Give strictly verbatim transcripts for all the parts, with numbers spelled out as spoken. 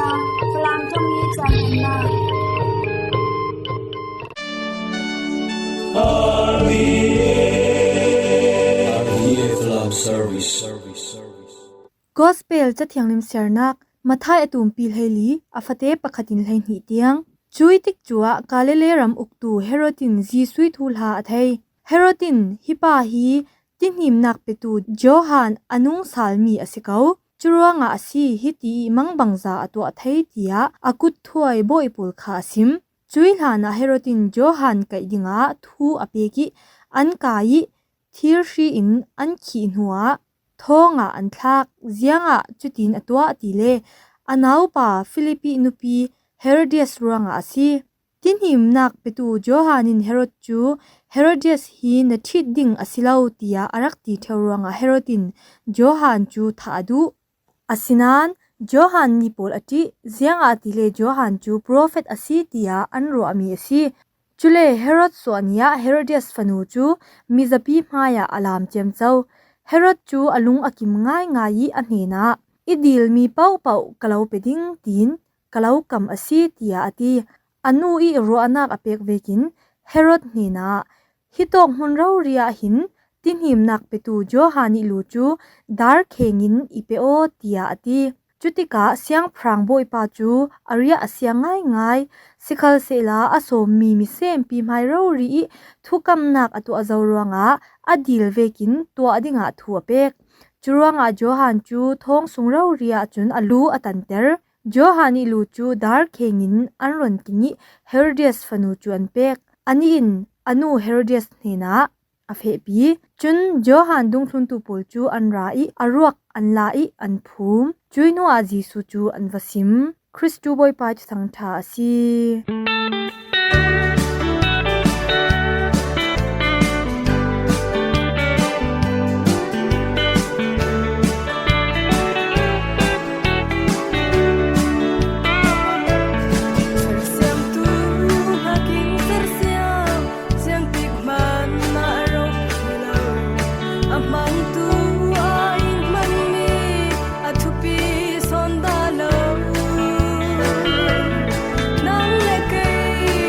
Falam thong hi chan na. R V A Falam Service. Gospel Cathiang Lim Siarnak, Mathai a tumpi hleili, a fate pakhatin hleihnih tiang. Cui tikcu ah Galilee ram uktu Herod in Jesuh ih thuhla a thei. Herod in, "Hi pa hi tihnimnak petu Johan a nungsalmi a si ko. Curuangah a si, hiti ih mangbangza a tuah thei," tiah a kutthuai bawi pawl kha a sim. Cui hlanah Herod in Johan kaih dingah thu a pek ih an kai ih thirhri in an khih hnuah thawngah an thlak. Ziangah cutin a tuah tile a naupa Philip ih nupi Herodias ruangah a si. Tihnimnak petu Johan in Herod cu, "Herodias hi na ṭhit ding a si lo," tiah a rak ti ṭheu ruangah Herod in Johan cu thah a duh. Asinain Johan mi pawl a ṭih, ziangahtile Johan cu profet a si tiah an ruahmi a si. Cule Herod suahni ah Herodias fanu cu mizapi hmaiah a lam ciamco. Herod cu a lung a kim ngaingai ih a hnenah, "I dilmi pohpoh ka lo pe ding," tiin ka lo kam a si, tiah a ti. A nu ih ruahnak a pek vekin Herod hnenah, "Hitawk hmun rori ah hin tihnimnak petu Johan ih lu cu dar khengin i pe aw," tiah a ti. Cutikah siangpahrang bawipa cu a riah a siang ngaingai. Sikhalsehla a sawmmi misempi hmai rori ih thukamnak a tuah zo ruangah a dil vekin tuah dingah thu a pek. Curuangah Johan cu thawng sung rori ahcun a lu a tanter. Johan ih lu cu dar khengin an ron king ih Herodias fanu cu an pek. Anih in a nu Herodias hnenah a fehpi. Cun Johan dungthluntu pawl cu an ra ih a ruak an la ih an phum. Cui hnuah Jesuh cu an va sim. Khristu Bawipa ih Thuthang ṭha a si. Sersiamtu hnakin sersiam, ziangtik hmanh ah a rawk lo. A hmangtu a in hmanmi a thupi sawn dah lo. Nang le kei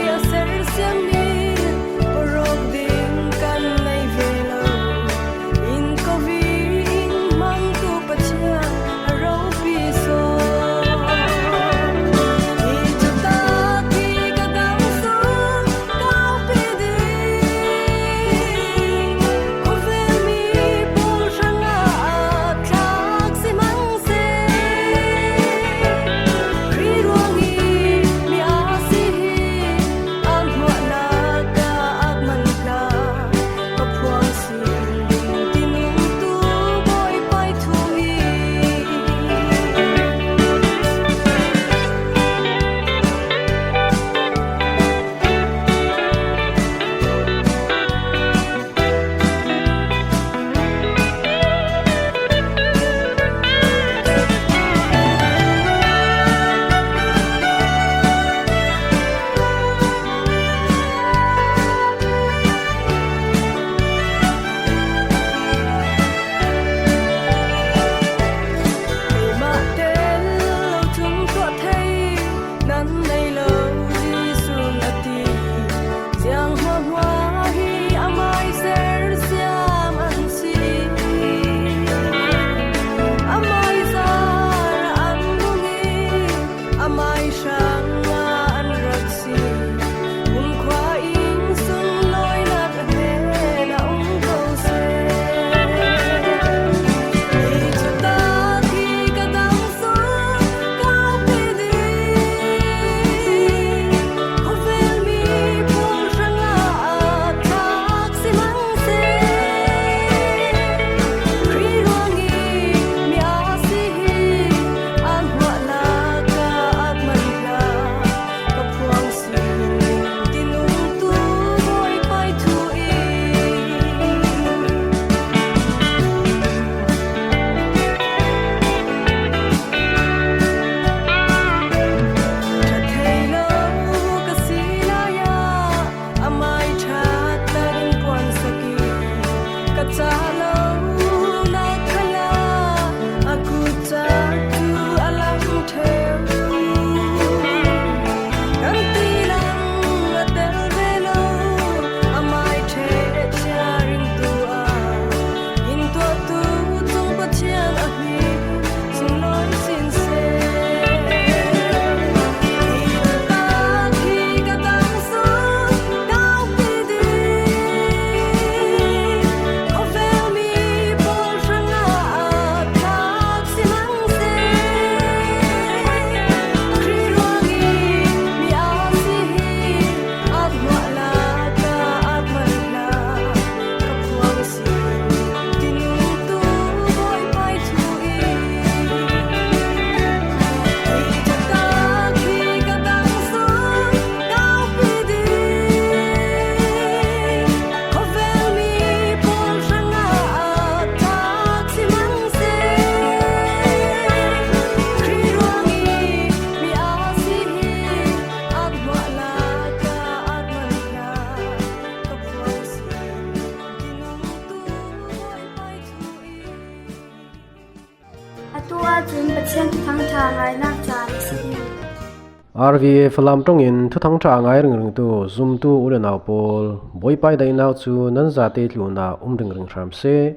R V A Falam ṭawngin thuthang ṭha a ngai ringringtu zumtu u le nau pawl, Bawipa i daihnak cu nan zate tlunah um ringring hram seh.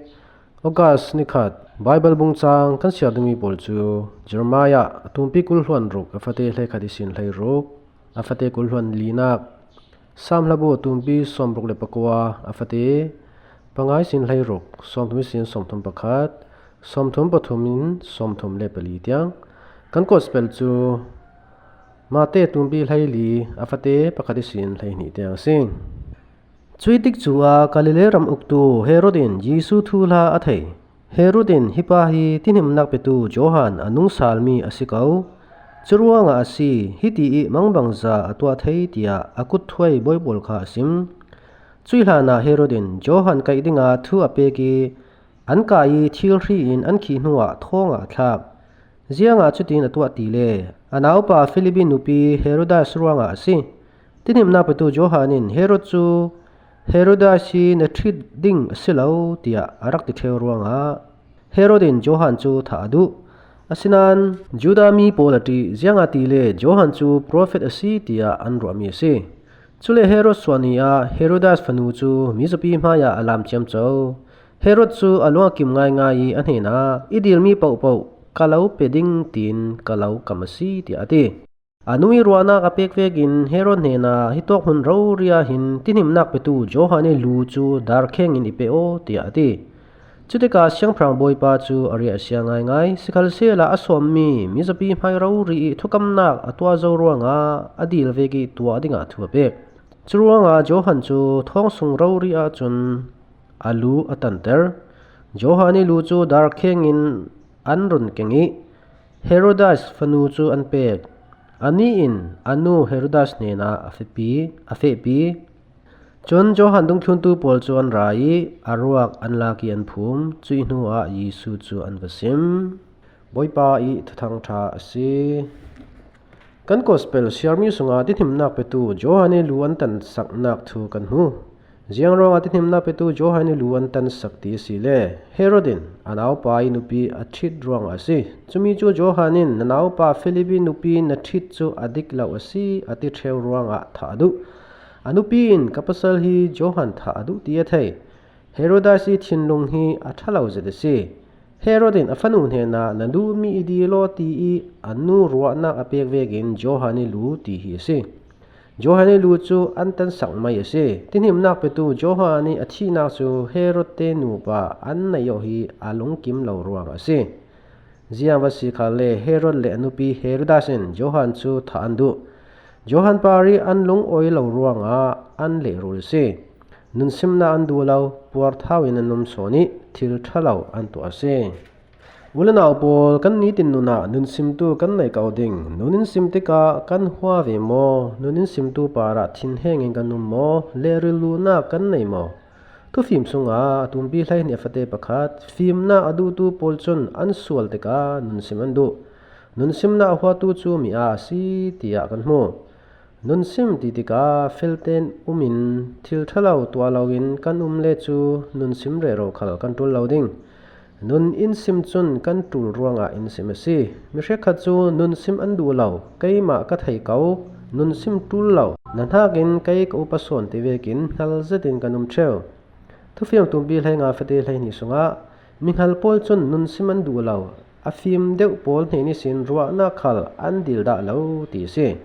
August ni khat, Baibal bung cang kan siar dingmi pawl cu Jeremiah a tumpi kul hluan ruk a fate hleikhat ihsin hleiruk, a fate kul hluan linak, Salm hlabu a tumpi sawmruk le pakua a fate panga ihsin hleiruk, sawmthum ihsin sawmthum pakhat, sawmthum pathum in sawmthum le pali tiang. Kan Gospel cu Mate tumpi hleili a fate pakhat ihsin hleihnih tiang a si. Cuih tikcu ah Galilee ram uktu Herod in Jesuh thuhla a thei. Herod in, "Hi pa hi tihnimnak petu Johan a nungsalmi a si ko. Curuangah a si, hiti ih mangbangza a tuah thei," tiah a kutthuai bawi pawl kha a sim. Cuih hlanah Herod in Johan kaih dingah thu a pek ih, an kai ih thil hri in an khih hnuah thawngah a thlak. Ziangah cutin a tuah ti le, a naupa Filip ih nupi Herodias ruangah a si. Tihnimnak petu Johan in Herod cu, "Herodias hi na ṭhit ding a si lo," tiah a rak ti ṭheu ruangah Herod in Johan cu thah a duh. Asinain Judah mi pawl a ṭih, ziangahtile Johan cu profet a si, tiah an ruahmi a si. Cule Herod suah ni ah Herodias fanu cu mizapi hmaiah a lam ciamco. Herod cu a lung a kim ngaingai ih a hnenah, "I dilmi pohpoh ka lo pe ding," tiin ka lo kam a si, tiah a ti. A nu ih ruahnak a pek vekin Herod hnenah, "Hitawk hmun rori ah hin tihnimnak petu Johan ih lu cu darkheng in i pe aw," tiah a ti. Cutikah siangpahrang bawipa cu a riahsia ngaingai, sikhalsehla a sawmmi mizapi hmai rori ih thukamnak a tuah zo ruangah a dil vek ih tuah dingah thu a pek. Curuangah Johan cu thawng sung rori ahcun a lu a tanter. Johan ih lu cu darkheng in an run keng ih Herodias fanu cu an pek. Anih in a nu Herodias hnenah a fehpi, a fehpi. Cun Johan dungthluntu pawl cu an ra ih a ruak an lak ih an phum. Cuih hnuah Jesuh cu an va sim. Bawipa ih thuthang ṭha a si. Kan Gospel siarmi sungah tihnimnak petu Johan ih lu an tansaknak thu kan hmu. Ziang ruangah tihnimnak petu Johan ih lu an tansak ti a si le, Herod in a naupa ih nupi a ṭhit ruangah a si. Cumi cu Johan in, "Na naupa Filip ih nupi na ṭhit cu a dik lo a si," a ti ṭheu ruangah thah a duh. A nupi in, "Ka pasal hi Johan thah a duh," ti a thei. Herodias ih thinlung hi a ṭha lo zet a si. Herod in a fanu hnenah, "Na duhmi i dil aw," ti ih a nu ruahnak a pek vekin Johan ih lu ti hi a si. Johan ih lu cu an tansak mai a si. Tihnimnak petu Johan ih a thihnak cu Herod te nupa an neih awk hi a lungkim lo ruangah a si. Ziang va si khalle Herod le a nupi Herodias in Johan cu thah an duh. Johan par ih an lungawi lo ruangah an lehrul a si. Nunsimnak an duh lo, puarthau in an um sawn ih thil ṭha lo an tuah a si. U le nau pawl, kan nitin nun ah nunsimtu kan nei ko ding. Nun in sim tikah kan hua ve maw? Nun in simtu parah thinheng in kan um maw? Lehril luhnak kan nei maw? Thufim sungah a tumpi hleihnih a fate pakhat, fimnak a duhtu pawl cun an sual tikah nunsim an duh. Nunsimnak a huatu cu mi aa a si, tiah kan hmu. Nunsim ti tikah felten um in thil ṭha lo tuah loin kan um le cu nunsim rero khal kan ṭul lo ding. Nun in sim cun kan ṭul ruangah in sim a si. Mi hrekkhat cu nunsim an duh lo, keimah ka thei ko, nunsim ṭul lo, na hnakin kei ka upa sawn ti vekin hngal zetin kan um ṭheu. Thufiang tumpi hleinga fate hleihnih sungah mihngal pawl cun nunsim an duh lo, a fim deuh pawl hnen ihsin ruahnak khal an dil dah lo ti a si.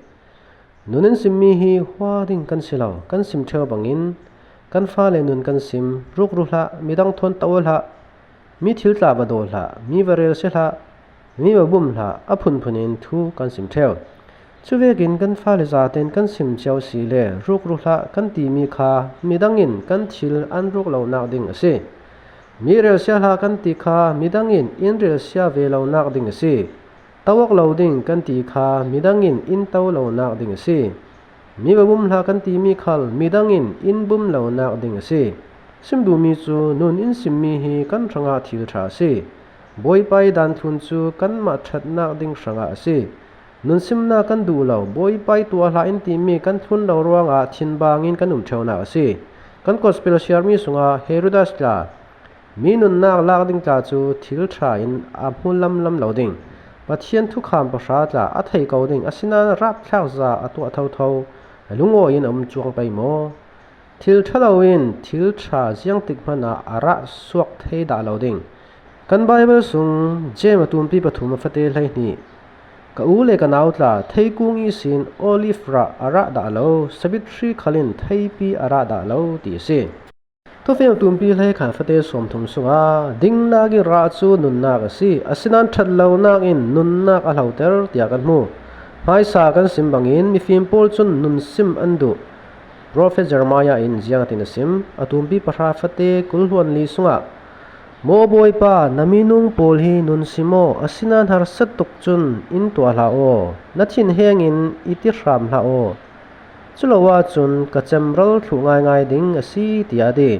Nun in simmi hi hua ding kan si lo. Kan sim ṭheu bangin kan fale nun kan sim, rukru hlah, midang thawn to hlah, mi thil tla va daw hlah, mi va rel sia hlah, mi va bum hlah, a phunphun in thu kan sim ṭheu. Cuvekin kan fale zaten kan sim cio si le rukru hlah kan timi kha midang in kan thil an ruk lonak ding a si. Mi rel sia hlah kan ti kha midang in in rel sia ve lonak ding a si. To awk lo ding kan ti kha midang in in to lonak ding a si. Mi va bum hlah kan timi khal midang in in bum lonak ding a si. Sim duhmi cu nun in simmi hi kan hrangah thil ṭha a si. Bawipa ih daan thlun cu kanmah ṭhatnak ding hrangah a si. Nun simnak kan duh lo, Bawipa ih tuah hlah in timi kan thlun lo ruangah thinbang in kan um ṭheunak a si. Kan Gospel siarmi sungah Herodias tla, mi nunnak lak ding tla cu thil ṭha in a hmu lamlam lo ding. Pathian thukham pahra tla a thei ko ding, asinain rapthlak za a tuah thotho lungawi in a um cuang pei maw? Thil ṭha lo in thil ṭha ziangtik hmana a rah suak thei dah lo ding. Kan Bible sung James a tumpi pathum a fate hleihnih, ka u le ka nau tla, theikung ihsin olive rah a rah dah lo, savitri khalin theipi a rah dah lo ti a si. Thufiang tumpi hleikhat fate sawmthum sunga dingnak ih rah cu nunnak a si, asinain ṭhatlonak in nunnak a hloter tiah kan hmu. Hmaisa kan sim bangin mifim pawl cun nun sim an duh. Profet Jeremiah in ziangtin a sim, a tumpi pahra fate kul hluan li sungah, Maw Bawipa, na minung pawl hi nun sim aw, asinain harsat tuk cun in tuah hlah aw, na thinheng in i ti hram hlah aw. Culo ahcun ka cemral thluh ngaingai ding a si, tiah a ti.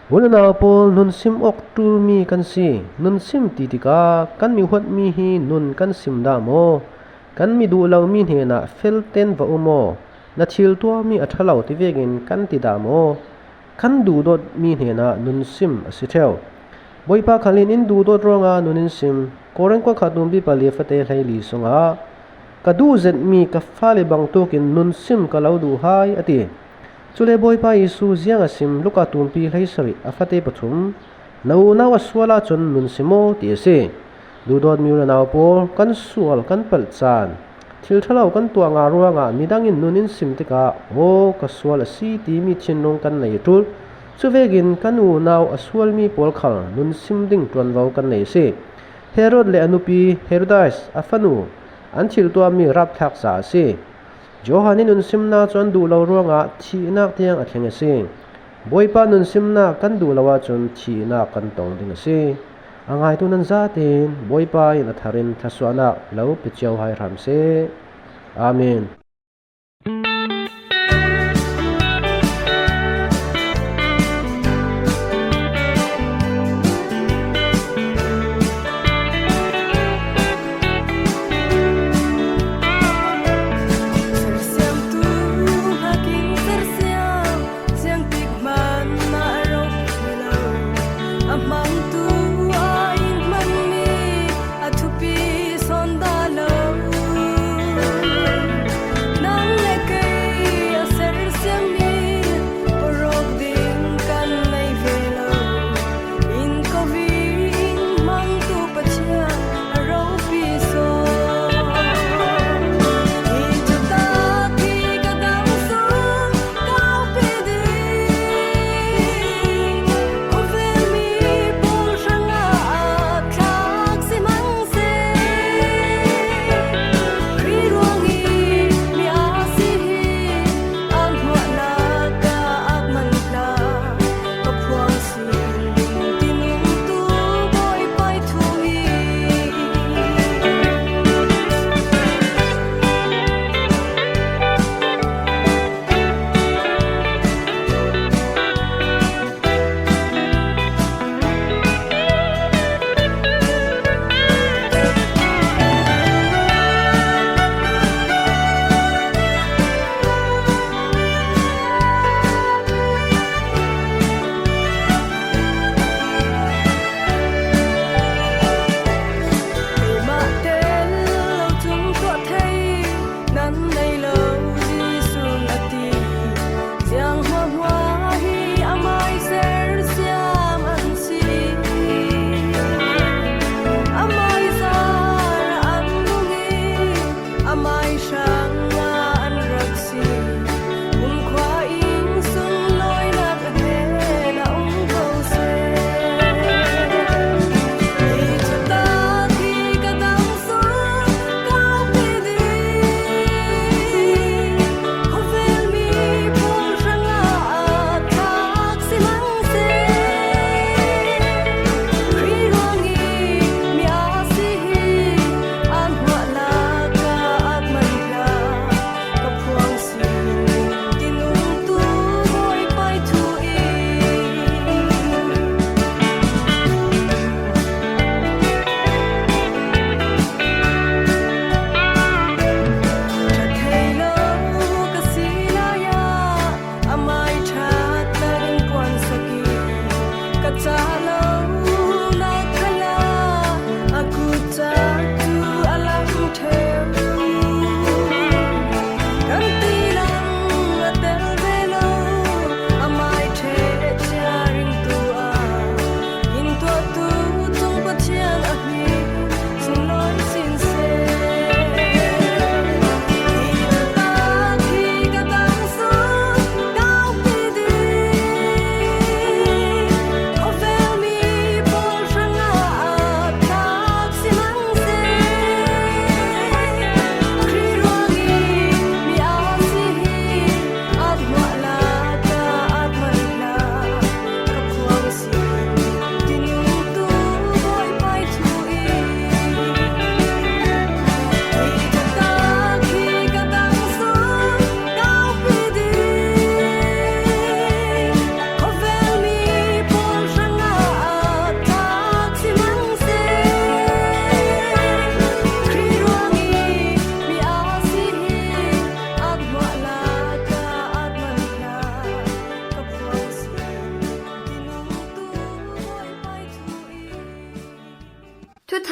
U le nau pawl, nun sim awk ṭulmi kan si. Nun sim ti tikah kan mi huatmi hi nun kan sim dah maw? Kan mi duh lomi hnenah felten va um aw, na thil tuahmi a ṭha lo ti vekin kan ti dah maw? Kan duhdawtmi hnenah nun sim a si ṭheu. Bawipa khalin in duhdawt ruangah nun in sim. Korin kuakhat tumpi pali fate hleili sungah, ka duh zetmi ka fale bangtukin nun sim ka lo duh hai, a ti. Cule Bawipa Jesuh ziang a sim? Luka tumpi hleisarih a fate pathum, na unau a sual ahcun nun sim aw ti a si. Duhdawtmi u le nau pawl, kan sual kan palh caan, thil ṭha lo kan tuah ngah ruangah midang in nun in sim tikah, aw, ka sual a si timi thinlung kan nei a ṭul. Cuvekin kan unau a sualmi pawl khal nun sim ding ṭuanvo kan nei a si. Herod le a nupi Herodias a fanu an thil tuahmi rapthlak za a si. Johan ih nun simnak cu an duh lo ruangah thihnak tiang a thleng a si. Bawipa nun simnak kan duh lo ahcun thihnak kan tong ding a si. A ngaitu nan zatein Bawipa in a thar in thluasuahnak lo pe cio hai hram seh. Amen. Sersiamtu hnakin sersiam, siangtik hman ah rawk hi lo. A hmangtu a in hmanmi a thupi sawn dah lo.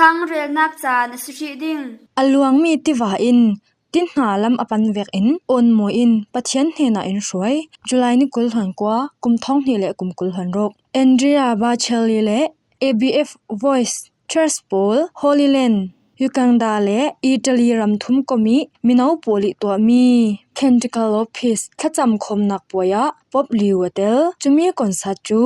Tangrelnak caan a si hrih ding. A luangmi tiva in ti hna lam a pan vekin Awn Mawi in Pathian hnenah in hruai. July ni kul hluan kua, kum thawng hnih le kum kul hluan ruk. Andrea Bocelli le A B F Voice Church pawl, Holy Land, Uganda le Italy ram thum kom i mino pawl i tuahmi Canticle of Peace thlacam khawmnak puai ah Pope Leo a tel. Cumi concert cu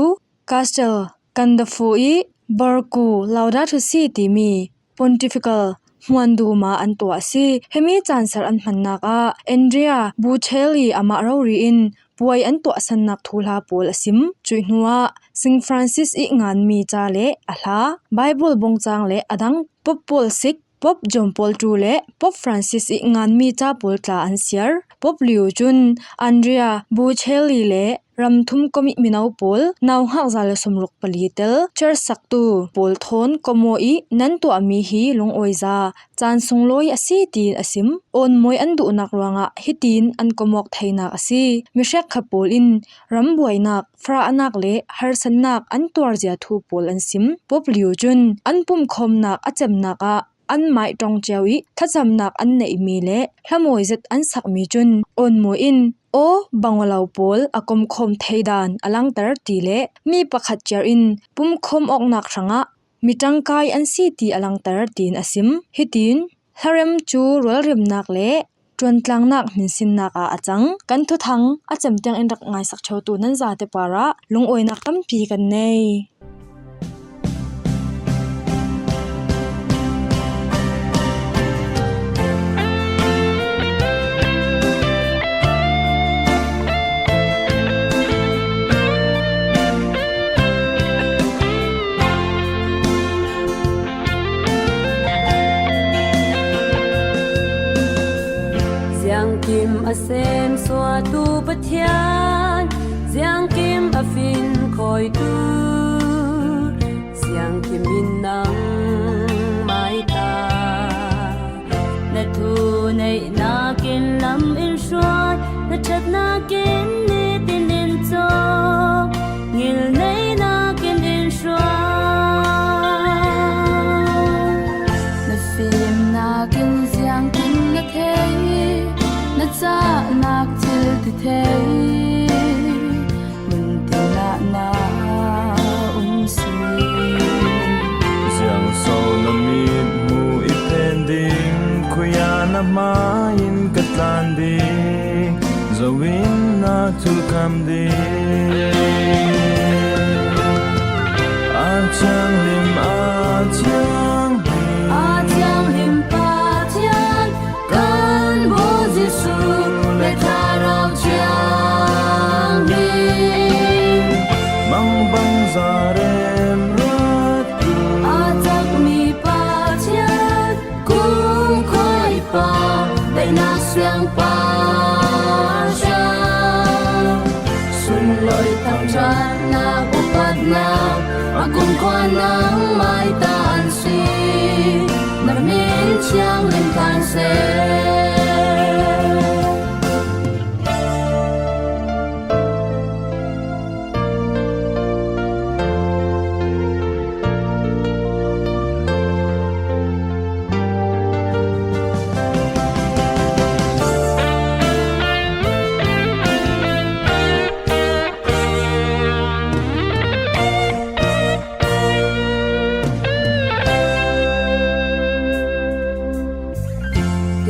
Castel Gandolfo i Borgo Laudato Si timi Pontifical hmuan dum ah an tuah a si. Himi caan ser an hmannak ah Andrea Bocelli amah rori in puai an tuahsannak thuhla pawl a sim. Cuih hnuah Saint Francis i nganmi ca le a hla, Bible bongcang le a dang Pope pawl sik, Pope John Paul two le Pope Francis i nganmi ca pawl tla an siar. Pope Leo cun Andrea Bocelli le ram thum kom i mino pawl, nauhak za le sawmruk pali tel, church saktu pawl thawn kom aw i nan tuahmi hi lungawiza caan sunglawi a si, tiin a sim. Awn Mawi an duhnak ruangah hitin an kom awk theinak a si. Mi hrekkhat pawl in ram buainak, farahnak le harsatnak an tuarzia thu pawl an sim. Pope Leo cun an pumkhawmnak a cemnak ah an mai ṭong cio i thlacamnak an neihmi le hlamawi zet an sakmi cun Awn Mawi in aw bang aw lo pawl a komkhawm thei dan a langter ti le mi pakhat ciar in pumkhawm awknak hrangah mi ṭangkai an si ti a langter, tiin a sim. Hitin hlarem cu rualremnak le ṭuantlangnak hminsinnak ah a cang. Kan thuthang a cem tiang in rak ngaisak ṭheutu nan zate parah lungawinak tampi kan nei. Ziangkim a sem suahtu Pathian, ziangkim a fin khawitu, ziangkim in nang mai ta. Na thu neihnak in lam in hruai, na ṭhatnak in nitin in cawk, ngilneihnak in in hruai. Na fimnak in ziangtin na thei, na cahnak thil ti thei, mun tin ah na um si. Ziang so na mit hmuh i phen ding, khuiah na hmai in ka tlan ding, zo in na thulkham ding. A thianghlim, a thianghlim, a thianghlim Pathian, kan Bawi Jesuh le Thlarau Thianghlim, mangbangza remruat tu, a cakmi Pathian, kumkhua i Pa, daihnak siangpahrang, sunlawi thangṭhatnak, upatnak, a kumkhua nangmai ta an si. Na min thianghlim thang seh.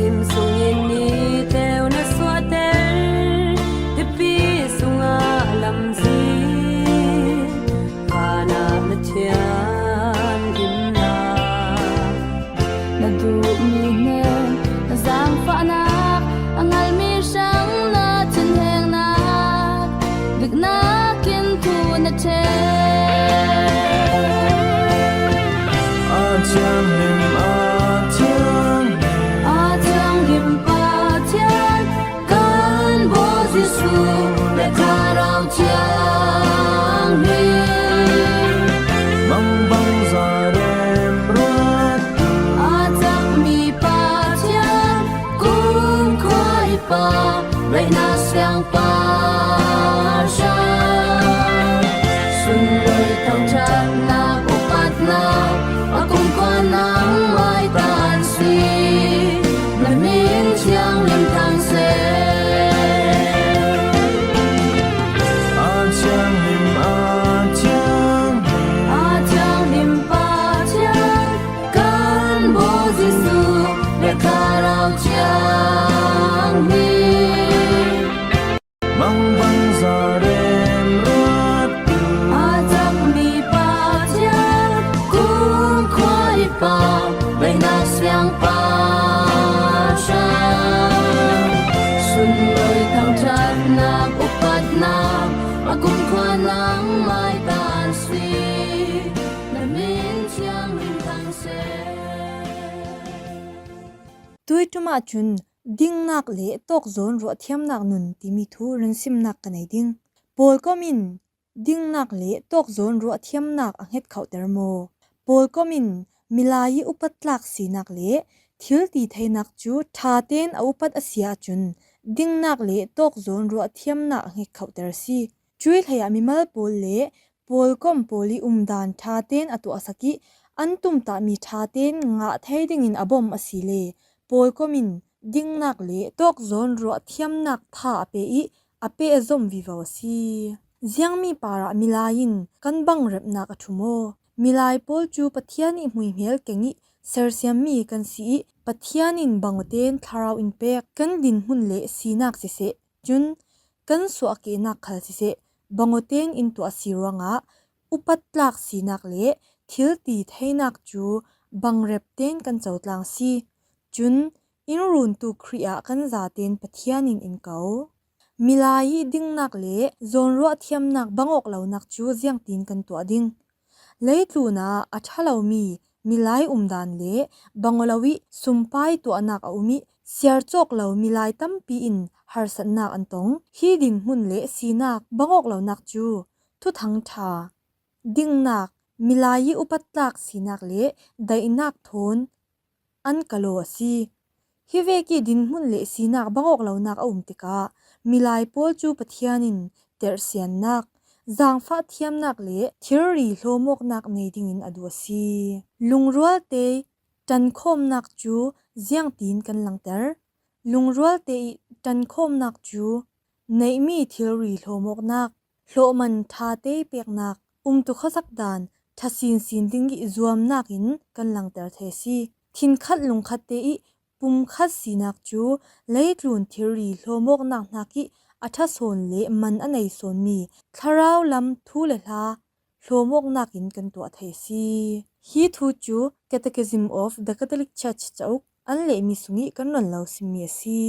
Tim sungin ni teu na suahter, hipi sungah lamzin, vanah na thianghlimnak, na duhmi hnen na zaangfahnak, a ngalmi hrang na thinhengnak, diknak in thu na ṭhen. A thianghlim, a thianghlim, a thianghlim Pathian, kan Bawi Jesuh le Thlarau Thianghlim, mangbangza remruat tu, a cakmi Pathian, kumkhua i Pa, daihnak siangpahrang, sunlawi thangṭhatnak, upatnak, a kumkhua nang Nak upatnak a kumkhua nangmai tan si, na min thiang ringtang se. Tuiṭum ah cun dingnak le tawkzawn ruahthiamnak nun timi thu rinsimnak ka nei ding. Pawlkom in dingnak le tawkzawn ruahthiamnak a hngetkhohter maw? Pawlkom in milai ih upattlak sinak le thil ti theinak cu ṭha tein a upat a si ahcun dingnak le tawkzawn ruahthiamnak a hngetkhohter a si. Cuih hleiah mimal pawl le pawlkom pawl ih umdan ṭha tein a tuahsak ih an tumtahmi ṭha tein ngah thei dingin a bawmh a si le pawlkom in dingnak le tawkzawn ruahthiamnak tha a pe ih a pehzom vivo a si. Ziangmi parah milai in kan bangrepnak a ṭhu maw? Milai pawl cu Pathian ih hmuihmel keng ih sersiammi kan si ih Pathian in bangawtein thlarau in pek kan dinhmun le sinak siseh, cun kan suahkehnak khal siseh, bangawtein in tuah a si ruangah upattlak sinak le thil ti theinak cu bangrep tein kan cotlang a si. Cun in runtu Khrih ah kan zatein Pathian in in ko. Milai ih dingnak le zawnruahthiamnak bang awk lonak cu ziangtin kan tuah ding? Leitlun ah a ṭha lomi milai umdan le bang aw lo ih sumpai tuahnak a um ih siar cawk lo milai tampi in harsatnak an tong. Hi dinhmun le sinak bang awk lonak cu thuthang ṭha, dingnak, milai ih upattlak sinak le daihnak thawn an kalaw a si. Hi vek ih dinhmun le sinak bang awk lonak a um tikah milai pawl cu Pathian in terhsiannak, zaangfah thiamnak le thilri hlawmawknak nei dingin a duh a si. Lungrualte ṭankhawmnak cu ziangtin kan langter? Lungrualte ih ṭankhawmnak cu neihmi thilri hlawmawknak, hlawhman ṭha te peknak, umtu khuasak dan ṭha sinsin ding ih zuamnak in kan langter thei a si. Thinkhat lungkhat te ih pumkhat sinak cu leitlun thilri hlawmawknak hnak ih a ṭha sawn le man a nei sawnmi thlarau lam thu le hla hlawmawknak in kan tuah thei a si. Hi thu cu Catechism of the Catholic Church cauk an lehmi sungih kan run lo simmi a si.